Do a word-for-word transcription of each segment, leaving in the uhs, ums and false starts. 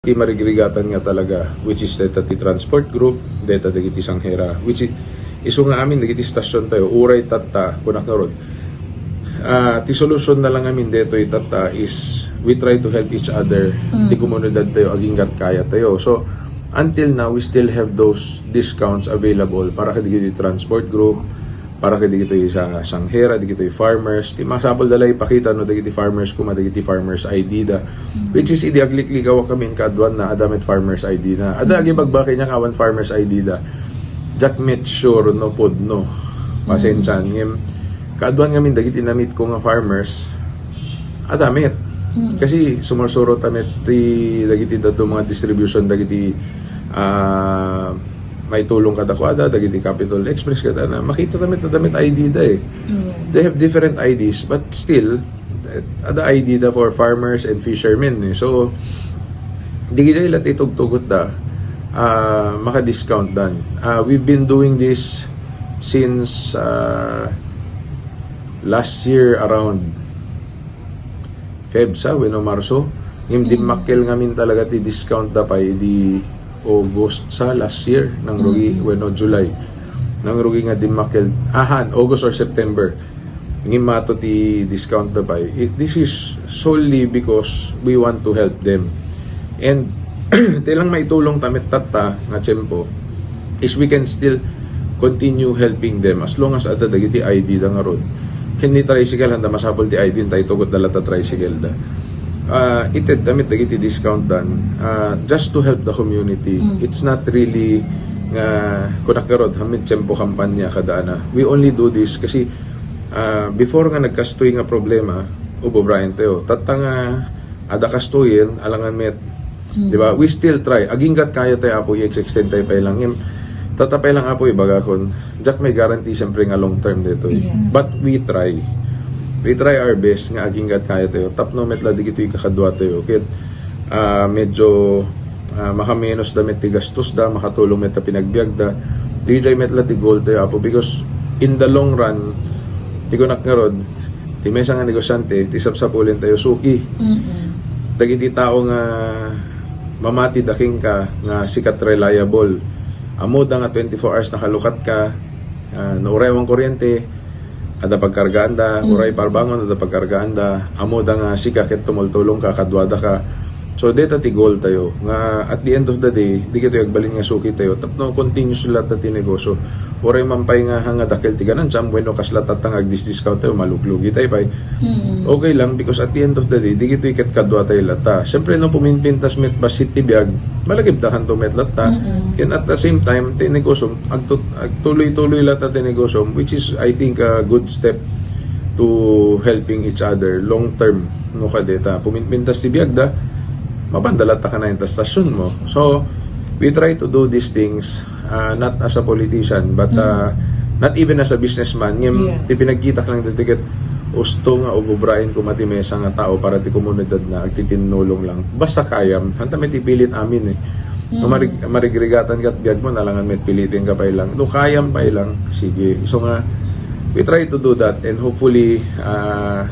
Ti marigrigatan nga talaga, which is deta ti transport group, deta dagiti sanghera, which is, isu nga amin dagiti stasyon tayo, uray tatta, kunak ngarud. Ah, ti solusyon na lang amin detoy tatta is we try to help each other, Mm. ti komunidad tayo, aginggat kaya tayo. So, until now, we still have those discounts available para kadagiti transport group, para kadagiti sa sanghera, dagiti farmers. Ti masapul da la ipakita no dagiti farmers kuma, dagiti farmers I D da. Which is, idi agliklikawak kami, kaaduan na, adda met farmers I D na. Adda Mm. agibagbaga kaniak nga awan farmers I D da. Diak met sure no pudno. Pasensian, Mm. ngem, kaaduan ngamin dagiti na-meet ko nga farmers, adda met. Mm. Kasi sumursurot ta met ti dagiti dadduma nga distribution dagiti, ah, maitulong kadakuada, dagiti Capitol Express, kada na, makita ta met, adda met I D da eh. Mm. They have different I Ds, but still, eh, adda I D da for farmers and fishermen eh. So, dagitoy la ti tugtugot da, ah, maka-discount dan. Ah, we've been doing this since, ah, last year around Feb sa, wenno Marso. Ngem Mm. dimmakkel ngamin talaga ti discount da pay di August sa last year, nang rugi, Mm. wenno July. Nang rugi nga dimmakkel, ahan, August or September. Ngem mato ti discount da pay. It, this is solely because we want to help them. And ti lang maitulong ta met tatta nga tiempo is we can still continue helping them as long as adda dagiti I D da ngarud. Ken ni tricycle, handa masapul ti I D, tay tugot da la ta tricycle da. Ah, ited da met dagiti discount dan, ah, just to help the community. Mm. It's not really nga kunak ngarud, ha met tiempo kampanya kada na. We only do this kasi, ah, before nga nagkastoy nga problema, ubo Brian tayo. Tatta nga adda kastoyen, alangan met. Mm. Di ba? We still try. Aginggat kaya tayo, Apo, i-extend tayo pay lang. Ngem, tatta pay lang, Apo, ibagakon, diak may guarantee, siyempre, nga long term dito eh. Yes. But we try. We try our best nga aginggat kaya tayo. Tapno met la digitoy kakadua tayo. Ket, ah, medyo, ah, makamenos da met ti gastos da, makatulong met ta pinagbiag da. Dijay met la ti goal tayo, Apo, because in the long run, ti kunak ngarud, ti maysa nga negosyante, ti sapsapulen tayo suki. Mm-mm. Dagiti tao nga mamati da kenka nga sika reliable. Ammoda nga twenty-four hours nakalukat ka, ah, no uray awan kuryente, adda pagkargaan da, Mm. uray parbangon, adda pagkargaan da, ammoda nga sika ket tumultulong ka, kaduada ka. So, deta ti goal tayo, nga at the end of the day, digitoy agbalin nga suki tayo, tapno continuous la ta ti negosyo. Uray man pay nga, nga dakkel ti ganansiam, wenno kasla tatta nga agdisdiscount tayo, maluglugi tayo pay. Mm. Okay lang, because at the end of the day, digitoy ket kadua tayo la ta. Siyempre, no puminpintas met bassit ti biag, malagipda kanto met la ta. Mm-mm. Ken at the same time, ti negosyo, agtut-, agtuloy-tuloy la ta ti negosyo, which is, I think, a good step to helping each other long term. No kadeta, puminpintas ti biag da, mapanda la ta kanayon ta stasyon mo. So, we try to do these things, ah, not as a politician, but, Mm. ah, not even as a businessman. Ngem, Yes. ti pinagkitak lang ti tiket, usto nga ububraen kuma ti maysa nga tao para ti komunidad na, agtitinnulong lang. Basta kayam, hanta met ti pilit amin eh. No Mm. marig-, marigrigatanka ti biag mo, alangan met piliten ka pay lang. No kayam pay lang, sige. So nga, we try to do that and hopefully, ah,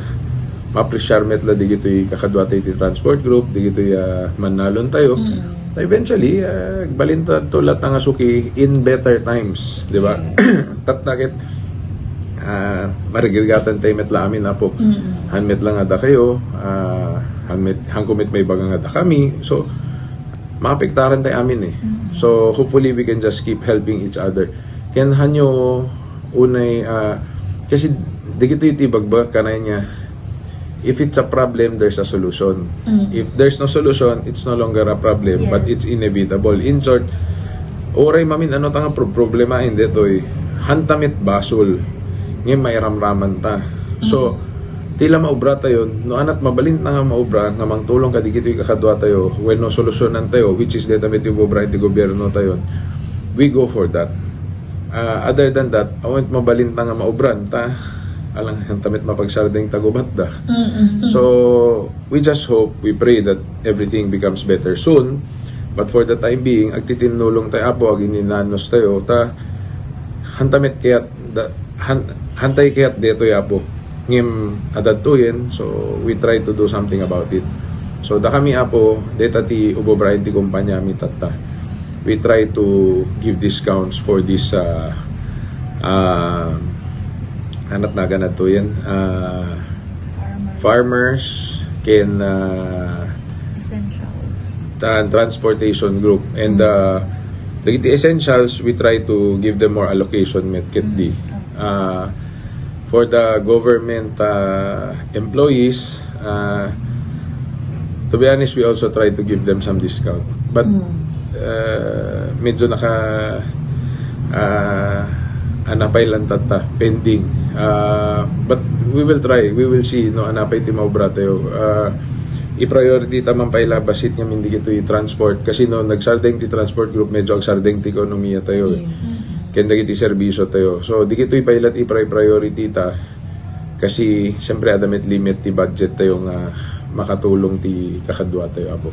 ma-appreciate met la digitoy kakadua tayo ti transport group, digitoy, ah, mannalon tayo. Mm. Ta eventually, ah, agbalin ta to la ta nga suki in better times, di ba? Mm. Tatta ket, ah, marigrigatan tayo met la amin, Apo. Mm. Han met la nga adda kayo, ah, han met, hanko met maibaga nga adda kami. So, maapektaran tayo amin eh. Mm. So, hopefully we can just keep helping each other. Ken hanyo unay, ah, kasi digitoy ti bagbagak kanayon nga, if it's a problem, there's a solution. Mm. If there's no solution, it's no longer a problem, Yes. but it's inevitable. In short, uray mamin ano ta nga pro-, problema, hindi to eh. Hanta met basol. Ngem mairamraman ta. So, Mm. ti la maubra tayo, no anat mabalin ta nga maubra, nga mangtulong kadigitoy kakadua tayo, wenno solusyonan tayo, which is deta met ti obra iti gobierno tayo, we go for that. Ah, other than that, awan mabalin ta nga maubran ta, alang hanta met mapagsardeng ta gubat da. Mm-mm. So, we just hope, we pray that everything becomes better soon. But for the time being, agtitinnulong tayo, Apo, agininanos tayo, ta, hanta met kayat, da, han, hantay kayat detoy, Apo. Ngem, adda tuyen, so we try to do something about it. So, dakami, Apo, deta ti ubobraen ti kumpanya mi tatta. We try to give discounts for this, uh, uh, anat nagan ato yan, uh, farmers ken, uh, Essentials. tan transportation group. And, uh, dagiti essentials, we try to give them more allocation met ket di. Uh, for the government, uh, employees, uh, to be honest, we also try to give them some discount. But, uh, medyo naka, uh, anapay lang tatta, pending. Uh, but we will try, we will see, no, anapay ti maubra tayo. Uh, i-priority ta man pay la bassit ngamin dagitoy transport. Kasi no, nagsardeng ti transport group, medyo agsardeng ti ekonomiya tayo, eh. Ken dagiti serbisyo tayo. So, dagitoy pay la ti i-priority ta. Kasi, siyempre, adda met limit ti budget tayo nga makatulong ti kakadua tayo, Apo.